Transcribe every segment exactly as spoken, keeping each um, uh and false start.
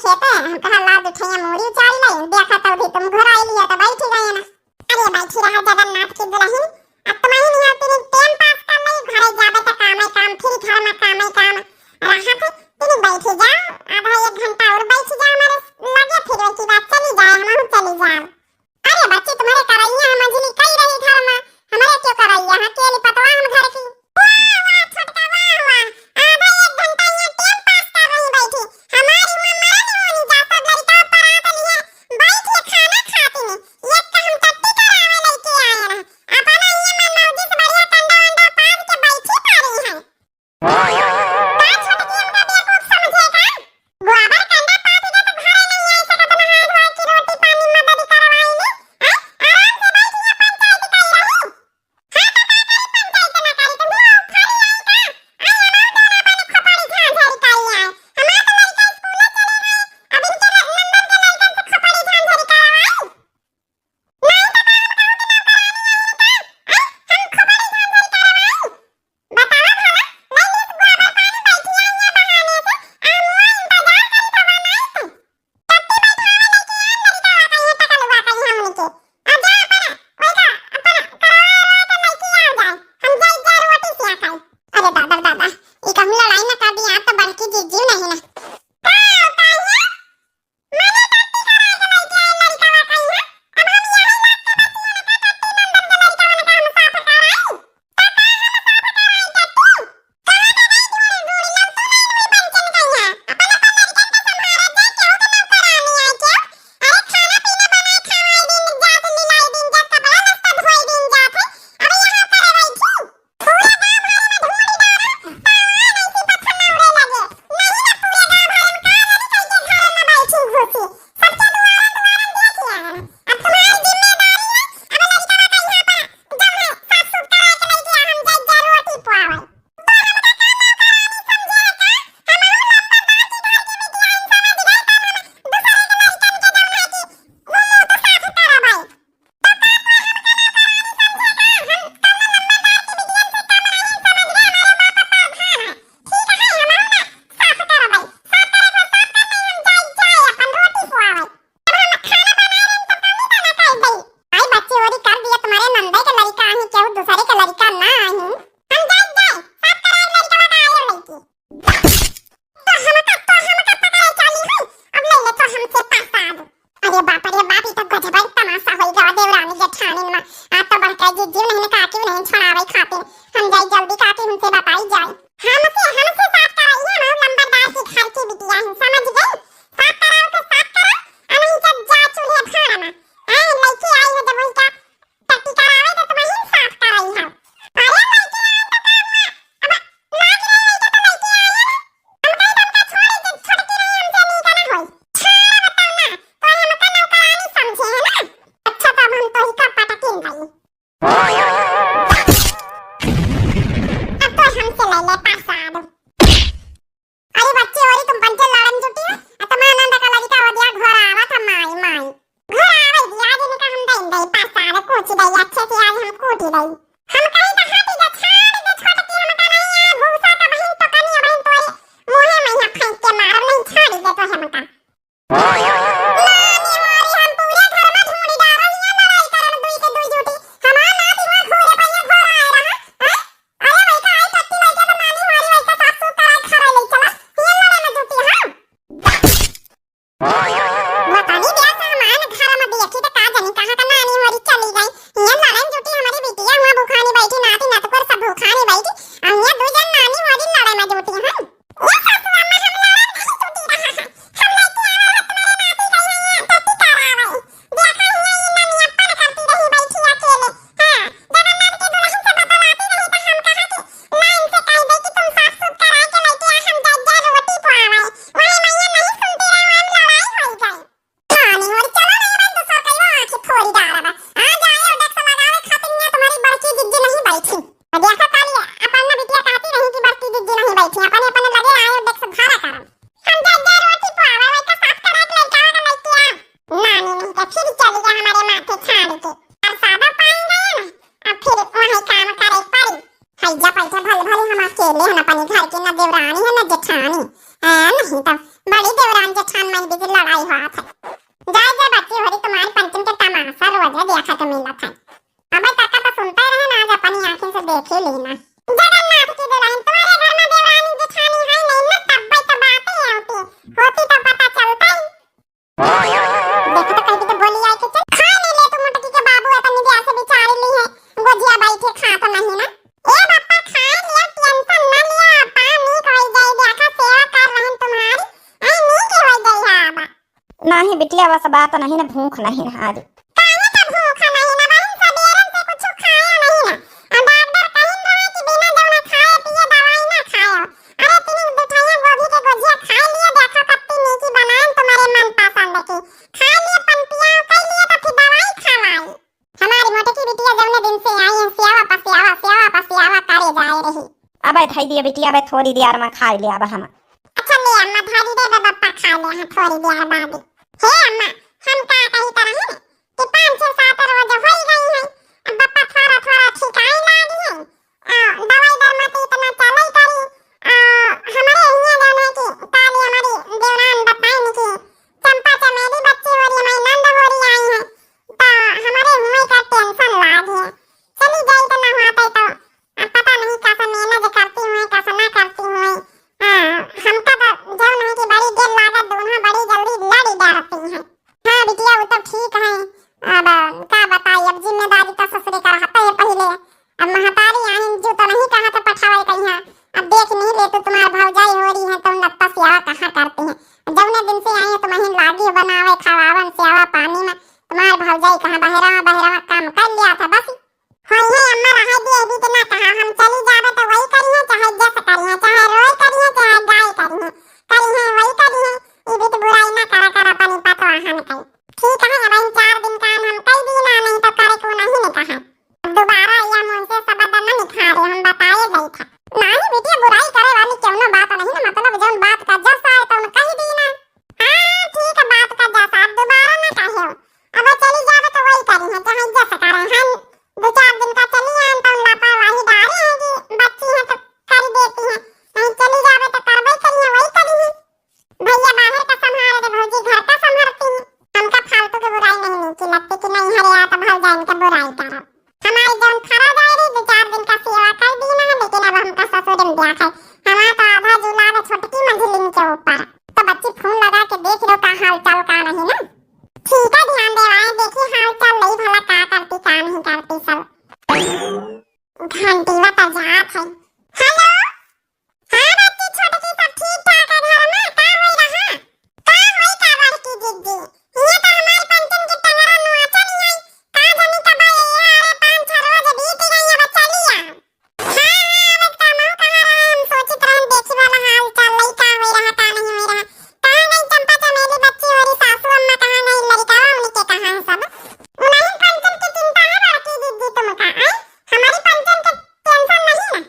खेते, हम कहा ला दुठैया मूड़ी उचारी लाई, देखा तो भी तुम घुराई लिया तो बैठी गए ना। अरे बैठी रहा जगन्नाथ की दुल्हन, अब तुम्हारी नहीं होती नहीं, टाइम पास कर ले, घरे जाबे तो काम है काम, फिर घर में काम है काम। रहा थे, तुम बैठी जाओ, आधा एक घंटा और बैठी जाओ हमारे लगे, फिर वही बात चली जाए, हम चली जाओ। अरे बच्ची, तुम्हारे करैया हम अंजलि कई रही घर में, हमारे क्यों करैया है, अकेली पतवा हम घर की। वाह, वाह, छोटका, वाह, वाह। आधा एक घंटा ये टाइम पास कर रही बैठी। हमारी उम्र मरल होनी जा, सब लड़का परात लिए बैठ के खाना खाती नहीं। ये का हम टट्टी करावे लेके आए रहे। अपना ये मन मर्जी से बढ़िया कंडा वंडा पाद के बैठी पड़ी है। का छोटकी हमका बेवकूफ समझे का? गोबर कंडा पाद के तो घरे नहीं आई सकत, नहाए धोए की रोटी पानी मदद करवाई ने। हैं? आराम से बैठ के पंचायत कई रही। हाँ, तो का करी, पंचायत ना करी, तो हुआ उखाड़ी आई का? आई हमार दोना बने खोपड़ी झांझरी कई आई। हमार तो लड़का स्कूले चले गए, अब इनके न-, नंबर के लड़कन से खोपड़ी झांझरी करवाई। नहीं तो का हम कहूँ कि नौकरानी आई का? आई, हम खोपड़ी झांझरी करवाई। बतावा भला, नहीं इस गोबर पानी बैठी आई है बहाने से, आ मुआ इंतजार करी तो बा नहीं तू। टट्टी बैठावे लेके आ लड़का कहीं टकलुआ कहीं हमनी के। आ जा अपना, वही का, अपना करवा रहा तो लेके आ जाए। हम जाई जा रोटी से आ खाई। अरे दादा, दादा, ई कहूँ लड़ाई ना कर दी, आप तो बड़की जीजी नहीं ना। का होता है? मने टट्टी कराए के लेके आए लड़का कहीं है? अब हम यही लाग के बच्ची हन का टट्टी नंदन के लड़का हन का हम साफ कराई? अब तुम्हारी जिम्मेदारी है, अब लड़का का यहाँ पर जब है साफ सुथरा के लेके आ, हम जाई जा रोटी पुआवे। तो हमका का नौकरानी समझे है का? हम हूँ लंबरदार की घर की बिटिया ही समझ गए, तब हम दूसरे के लड़कन के जब है कि वो मुंह तो साफ करबै। तो का कोई हमका नौकरानी समझे का? हम कम लंबरदार की बिटियन से कम नहीं समझ गए, हमारे बाप का प्रधान है। ठीक है, हम हूँ ना साफ करबै, साफ करे को साफ करबै, हम जाई जाए अपन रोटी पुआवे। अब हम खाना बनाए रही तो कमी का ना कर दई। आई बच्ची ओरी कर दिया, तुम्हारे नंदे के लड़का आही, केहू दूसरे के लड़का ना आही। हम जाई जाए, साफ कराए लड़का का आए लड़की। तो हमका, तो हमका पकड़े चली हूँ, अब ले ले तो हमसे प्रसाद। अरे बाप रे बाप, ई तो गजब तमाशा होई गवा देवरानी जेठानी में। आज तो बड़का जीजी नहीं काकी नहीं छोड़ावे खातिर। हम जाई जल्दी काकी उनसे बताई जाए। हमसे, हमसे साफ कराई है, हम लंबरदार की घर की बिटिया हैं, समझ गई? साफ कराओ तो साफ कराओ, अब इनके जा चूल्हे भाड़ में। हैं, लड़की आई है जब उनका टट्टी करावे तो तुम ही साफ कराई है। अरे लड़की आई तो का हुआ? अब लाज नहीं आई तो लड़की आई है ना? हम कहीं तुमका छोड़ दे, छोड़ती नहीं, हमसे नहीं करना होई। छोड़ा बताओ ना, तो हमका नौकरानी समझे है ना? अच्छा, तब हम तो ही का पटकिन भाई। अब तो हमसे ले ले प्रसाद। अरे बच्ची, ओरी तुम पंचे लड़न जुटी हो, आ तुम आनंद का लड़का हो दिया, घर आवा था माई, माई। घर आवे दिया, आज इनका हम दई दई प्रसाद, कूची दई, अच्छे से आज हम कूटी दई। हम कहीं तो हटी जा, छाड़ दे छोटकी, हमका नहीं है, भूसा का बहिन तो कनी बहिन तोरे मुँहे में यहाँ फेंक के मारो, नहीं छाड़ी दे तो हमका। नानी हमारी, हम पूरे घर में ढूंढी डारो, हियां लड़ाई करन दुई के दुई जुटी। हमार नाती हुआ घूरे पहिया घर आए रहा, हैं? अरे वही का आई टट्टी लइके तो नानी हमारी वही का साफ सूफ कराई खराई ले चला, हियां लड़े में जुटी हम। बतानी दिया से हमारे घर में देखी तो का जानी कहाँ का नानी हमारी चली गई। हियां लड़े में जुटी हमारी बिटिया हुआ भूखानी बैठी, नाती नतकुर सब भूखानी बैठी, और हियां दू जन नानी हमारी लड़े में जुटी हम। ए सासू अम्मा, हम लड़न नहीं टूटी रहा है। हम लइके आवा है तुम्हारे नाती का यहाँ टट्टी करावे। देखा हियां ई ननियप्पन करती रही बैठी अकेले। हाँ, जगन्नाथ के दुल्हन से बतलाती रही तो हम कहा कि लाइन से कह दे कि तुम साफ सुफ करा के लइके आ, हम जाए जाए रोटी पुआवे। वही मैया नहीं सुनती रहे, हम लड़ाई हो गई। नानी मोरी, चलो नहीं बन तो सरकैवा आँखी फोड़ी डारबा। आ जाए और डेस्क लगावे खातिर यहाँ तुम्हारी बड़की जिज्जी नहीं बैठी। और देखा काली, अपन ना बिटिया कहती रही कि बड़की जिज्जी नहीं बैठी, अपने अपने लगे आए और डेस्क भाड़ा करम। हम जा जा रोटी पुआवा, वही का साफ करा के लड़का का लड़किया। नानी नहीं तो फिर चली गया हमारे माथे छाड़ के। और सादा पाएंगे ना, अब फिर वही काम करे पड़ी। हैजा पैठा भले भले हम अकेले हैं, अपने घर के ना देवरानी है ना जेठानी। हाँ, नहीं तो बड़ी देवरानी छान माई बीच लड़ाई होत है। जाए जा बच्ची होरी, तुम्हारी पंचम के तमाशा रोज देखा के मिलत है। अबे काका तो सुनते रहे ना, आज अपनी आँखी से देख ही ली ना। जगन्नाथ की दुल्हन, तुम्हारे घर में देवरानी जेठानी है नहीं ना, तब तो बातें होती, होती तो पता चलता ही। देखो तो कहीं भी तो बोली आई कि चल खा ले ले तू मोटकी के बाबू, अपन निदिया से बिचारी ली है, गोजिया बैठे खा तो नहीं ना। ए बापा खा लिया, टेंशन ना लिया, पानी कोई जाए देखा सेवा कर रहन तुम्हारी, आई नहीं के हो जाए है अब। नाही बिटिया, बस बात नहीं ना, भूख नहीं ना आज। काहे का भूख नहीं ना बहन, सबेरन से कुछ खाया नहीं ना। आ डॉक्टर कहिन रहे कि बिना जौना खाए पिए दवाई ना खाओ। अरे तीन दुठैया गोभी के गोजिया खा लिए, देखो कत्ती नीकी बनाएन तुम्हारे मन पसंद की। खा लिए पन पिया, कह लिए तो फिर दवाई खवाई। हमारी मोटकी बिटिया जौने दिन से आई है, सेवा पसेवा, सेवा पसेवा करे जाए रही। अबे धई दिए बिटिया, अबे थोड़ी देर में खाई ले अब हम। अच्छा ले अम्मा, धरी दे बे बप्पा, खा ले हाँ थोड़ी देर बाद। हे अम्मा, हम का कही तरह है कि पाँच छह सात रोज होई गई है, अब बप्पा थोड़ा थोड़ा ठिकाई लागी है। आ, दवाई दर मत इतना चलई करी। आ, हमारे हियां जौन है कि काली हमारी देवरान बताइन कि चंपा चमेली बच्ची होरी, हमारी नंद होरी आई है, तो हमारे हुए का टेंशन लाग है। चली जाई तो ना होते तो, आ, पता नहीं कैसे मैनेज करती हुई, कैसे ना करती हुई। हाँ, हमका तो जौन है कि बड़ी देर लागत, दोनों बड़ी जल्दी लड़ी डरती हैं। हाँ बिटिया, वो तो ठीक है। अब का बताई, अब जिम्मेदारी तो ससुरे का रहता है पहले। अब महतारी आहिन जो तो नहीं कहा तो पठावे कहीं। अब देख नहीं ले तो तुम्हार भौजाई होरी है, तुम लत्ता सेवा कहाँ करती हैं? जौने दिन से आई है तुम अहिन लागी हो बनावे, खवावन, सेवा पानी में। तुम्हार भौजाई कहाँ बहरवा बहरवा काम कर लिया था बस। होई है अम्मा, रहे दे, अभी तो ना कहा, हम चली जाबे तो वही करी है, चाहे जस करी है, चाहे रोए करी है, चाहे गाय करी है, करी है वही करी है। ये भी तो बुराई ना करा कर अपनी पतवाहन कई। ठीक है, अब इन चार दिन काम हम कई दी ना, नहीं तो करे को नहीं ने कहा। अब दोबारा यह मुंह से शब्द न निकाले, हम बताए गई था। नहीं बिटिया, बुराई करे वाली कौनो बात नहीं ना, मतलब जौन बात का जस आए तो कही दी ना। हाँ ठीक है, बात का जस, अब दोबारा ना कहो। अब चली जाबे तो वही करी है, चाहे जस करे। हम दो चार दिन का चली आए तो लापरवाही डारे हैं कि बच्ची है तो कर देती है, नहीं चली जाबे तो करबे करी है, वही करी है। भैया बाहर का संभाल दे, भौजी घर का संभालती है। हमका फालतू के बुराई नहीं नीची लगती कि नहीं हरे आ तो भौजाइन के बुराई करब। हमारी जौन फरा जाए रही, दो चार दिन का सेवा कर दी ना, लेकिन अब हमका ससुर में ब्याह है। हमारा तो आधा जुलाब छोटकी मंझिलिन के ऊपर। तो बच्ची फोन लगा के देख लो का हाल चाल का नहीं ना। ठीक है, ध्यान देवाए, देखी हाल चाल लई भला का करती का नहीं करती सब। घंटीवा तो जात है। हेलो, हाँ बच्ची छोटकी, सब ठीक ठाक है घर में? का होई रहा? का होई का बड़की दीदी? ये तो हमारे पंचम की टंगरा नुआ चली आई। का जानी कब आई है, अरे पाँच छह रोज बीत गई, अब चली आ। हाँ, हाँ, अब का माँ कहाँ रहे, हम सोचित रहन देखी वाला हाल चाल लई का होई रहा, का नहीं होई रहा। कहाँ गई चंपा चमेली बच्ची होरी सासू अम्मा, कहाँ गई लड़कावा उनके कहाँ है सब? उन्हीं पंचम की चिंता है बड़की दीदी तुमका, आई? हमारी पंचम के टेंशन नहीं ना।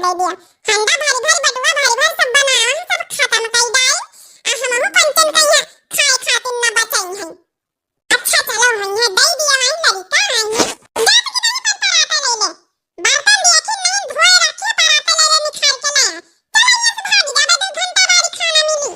दे दिया। हंडा भरी भरी, बटुआ भरी भरी सब बनावा है, सब खतम कई डाई। आ हमहू पंचन कहिया खाए खातिर ना बचाई है। अच्छा चलो, है है दे दिया है लड़का है। जात के नहीं पर पराता ले ले। बर्तन देखी नहीं धोए रखी, पराता ले ले निखार के लाया। चलो यहाँ से भाग जा, दो घंटा बाद खाना मिली।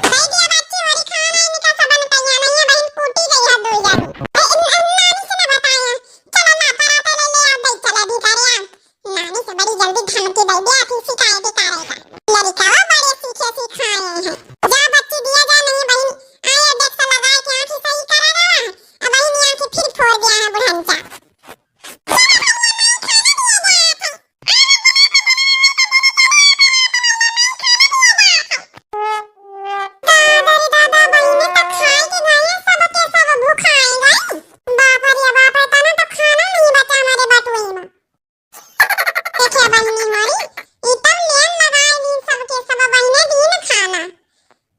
दे दिया बच्ची होरी खाना, इनका सबन कहिया नहीं है, बहिन कूटी गई है दो जानी। ए, इन, इन नानी से ना बताया। चलो ना, पराता ले ले आ, दे चला भी करे आ। नानी से बड़ी जल्दी धमकी दे दिया, फिर शिकायत करेगा। लड़का वो बड़े सीखे सिखाए हैं। जा बच्ची दिया जा, नहीं बहिन, आए desk लगा के आँखी सही करा रहा है। अब बहिन आँखी फिर फोड़ दिया है बुढ़ंचा। दादा रे दादा, बहिने तो खाए के गए, सबके सब भुखाए गए। बाप रे बाप, इतना तो खाना नहीं बचा हमारे बटुए में। देखिए बहिनी मोरी, ई तब लेन लगाए दिन सबके सब बहिने दिन खाना।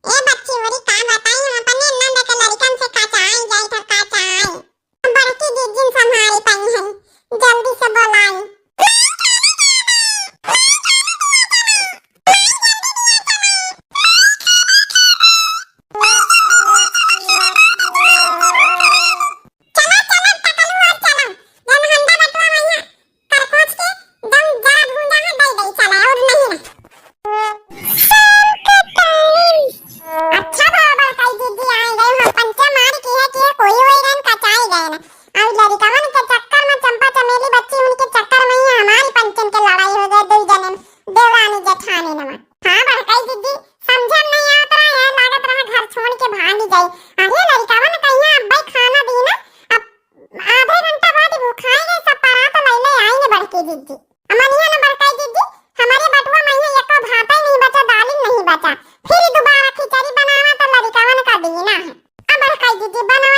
ए बच्ची मोरी का बताई, हम अपने नंद के लड़कन से कचाई जाई था, कचाई। बड़की जिज्जिन संभारी पाई हैं, जल्दी से बोलाई। चला, चला, टकलू और चला। जौन हंडा बटुआ मइया करकोच के जौन जरा भूंजा है, दई दई चला, और नहीं ना। शाम के time। अच्छा बा, बड़काई दीदी आए गए, हम पंचा मार के है कि कोई वही रहन कचाई गए ना। और लड़िकवन के चक्कर में, चंपा चमेली बच्ची उनके चक्कर में ही हमारी पंचन के लड़ाई हो गए, दो जने देवरानी जेठानी नमा। हाँ बड़काई दीदी, समझे में नहीं आवत रहा है, लागत रहा घर छोड़ के भाग ही जाई। अरे लड़िकवन कहिया अब्बे खाना दी ना, अब आधे घंटा बाद भुखाए गए, सब परात लैले आई ने बड़की दीदी। अमनिया ने बड़काई दीदी, हमारे बटुआ में ही एको भात ही नहीं बचा, दाल ही नहीं बचा, फिर दोबारा खिचड़ी बनावा तो लड़िकवन का दीना है। अब बड़काई दीदी बनावा।